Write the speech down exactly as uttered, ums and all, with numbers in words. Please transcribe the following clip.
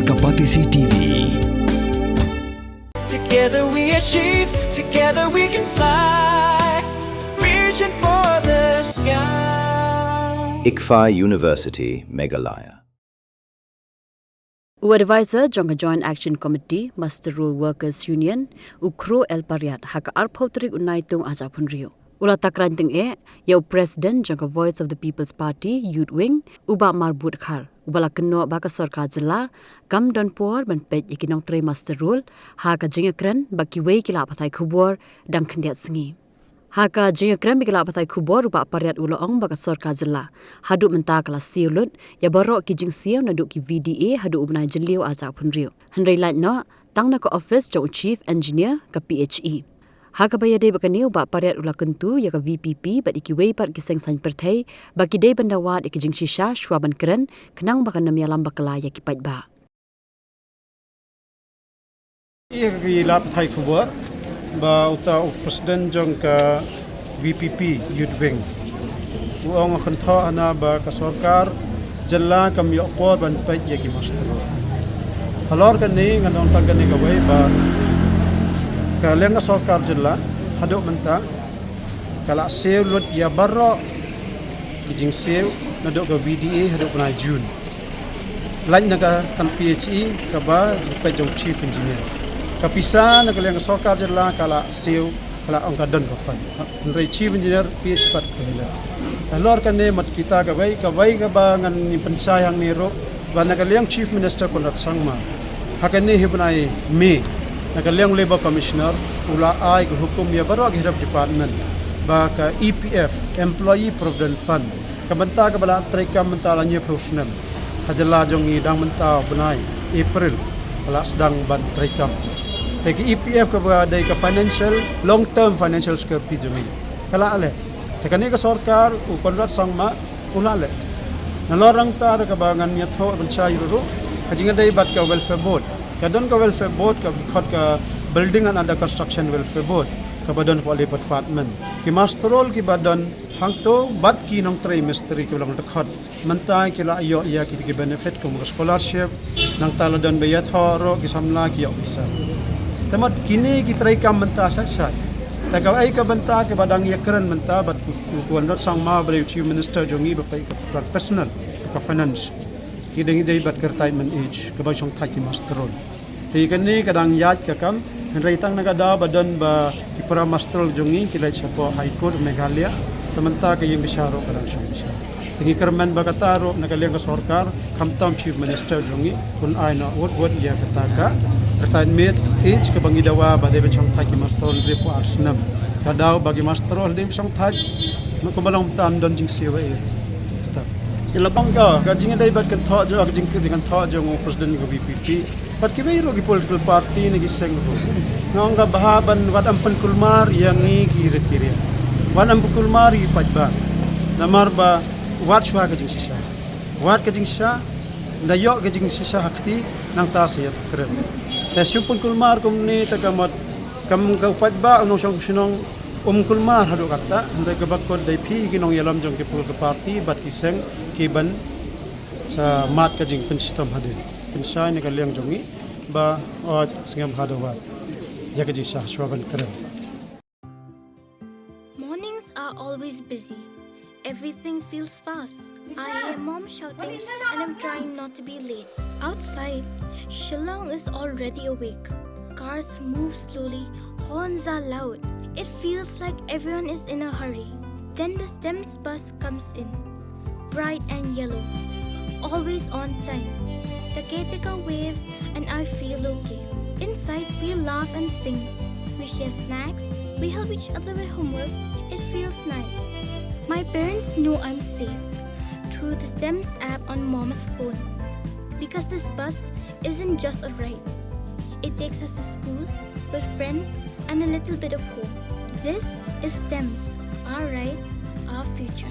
Ka Batesi T V. Together we achieve, together we can fly. Reaching for the sky. ICFAI University, Meghalaya. U advisor jong ka Joint Action Committee Muster Roll Workers Union, u Kro El Pariat, ha ka arphew tarik u Naitung arhajar arphew hynriew, u la tak rang tyngeh ïa u President jong ka Voice of the People's Party Youth Wing, u Bah Marbud Khar, uba la kynnoh ba ka sorkar jylla kam don por ban peit ïa ki nongtrei muster roll ha ka jingïakren bad kiwei ki lad pathai khubor dang khyndiat sngi. Ha ka jingïakren bad ki lad pathai khubor, u Bah Pariat u la ong ba ka sorkar jylla haduh mynta ka la siew lut ïa baroh ki jingsiew naduh ki V D A haduh u bnai Jylliew arhajar arphew hynriew, hynrei lait noh tang na ka office jong u Chief Engineer, ka P H E. Ha kaba ïadei bad kane, u Bah Pariat u la kyntu ïa ka V P P bad ïa kiwei pat ki seng saiñ pyrthei ba ki dei ban da wad ïa ki jingshisha shuwa ban kren, khnang ba kan ym ïalam bakla ïa ki paidbah. Ïa ki lad pathai khubor ba uta u President jong ka V P P Youth Wing u ong, kynthoh hana ba ka sorkar jylla kam ïoh por ban peit ïa ki muster roll. Halor kane ngan ong tang kane kawei, ba ka liang ka sorkar jylla haduh mynta ka la siew lut ïa baroh ki jingsiew naduh ka V D A haduh bnai June. Lait na ka tang P H E kaba jingpeit jong Chief Engineer. Ka pisa na ka liang ka sorkar jylla ka la siew, ka la ong ka don ka fund, hynrei Chief Engineer, P H E pat ka la. Halor kane mat kita kawei, kawei kaba ngan ïa pynshai hangne ruh, ba na ka liang Chief Minister Conrad Sangma ha kane hi bnai May, na ka liang Labour Commissioner u la ai ka hukum ïa baroh ki head of department ba ka E P F, Employee Provident Fund, ka bynta kaba la treikam mynta la hynñiewphew snem ha jylla jong ngi, dang mynta u bnai April ka la sdang ban treikam. Te ka E P F kaba dei ka financial, long term financial security jong ngi, ka la leh. Te kane ka sorkar u Conrad Sangma u la leh. Nalor nangta ruh kaba ngan ïathuh pynshai ruh ruh, ka jingïadei bad ka welfare board. Ka don ka welfare board, ka khot ka Building and Under Construction Welfare Board, kaba don hapoh Labour Department. Ki muster roll kiba don hangto bad ki nongtrei mistri kiba long dkhot mynta ki la ïoh ïa ki, ki benefit kum ka scholarship, nangta la don ba ïathoh ruh ki samla ki ïoh pisa. Te mat kine ki treikam mynta shai shai. Te kawei ka bynta kaba dang ïakren mynta bad u, u Conrad Sangma ba dei u Chief Minister jong ngi ba peit ka professional ka finance. Ngi dang ïadei bad ka retirement age kaba shongthait ki muster roll. Te kane ka dang ïaid ka kam, hynrei tang na ka daw ba don ba ki para muster roll jong ngi ki leit shapoh High Court Meghalaya. Te mynta ka ïing bishar ruh ka dang shong bishar. Te ngi kyrmen ba kata ruh na ka liang ka sorkar, khamtam Chief Minister jong ngi, un ai noh wut wut ïa kata ka retirement age kaba ngi dawa ba dei ban shongthait ki muster roll hynriewphew ar snem. Ka daw ba ki muster roll dei ban shongthait, kumba long tam don jingsiew ei. Kata. Ki la bang ka, ka jingïadei bad kynthoh jong, ka jing, jingkynthoh jong u President ka V P P. Bad kiwei ruh ki political party ne ki seng ruh. Nga ong ka bha ban wat ym pynkulmar ïa ngi ki rit ki riat. Wat ym pynkulmar ïa ki paidbah. Namar ba wat shuwa ka jingshisha. Wat ka jingshisha, nda ïoh ka jingshisha ha kti, nangta sa ïa kren. Te shu pynkulmar kumne te ka mut, kam ka paidbah u nongshong shnong um kulmar haduh katta, hynrei kaba kut dei phi ki nongïalam jong ki political party bad ki seng ki ban sa mad ka jingpynshitom hadien. Pynshai na ka liang jong ngi ba ot sngewbha da wad ïa ka jingshisha shuwa ban kren. Mornings are always busy. Everything feels fast. I hear mom shouting and I'm trying not to be late. Outside, Shillong is already awake. Cars move slowly, horns are loud. It feels like everyone is in a hurry. Then the STEMS bus comes in, bright and yellow, always on time. The caretaker waves and I feel okay. Inside, we laugh and sing. We share snacks, we help each other with homework. It feels nice. My parents know I'm safe through the STEMS app on mom's phone. Because this bus isn't just a ride, it takes us to school, with friends, and a little bit of home. This is STEMS, our ride, our future.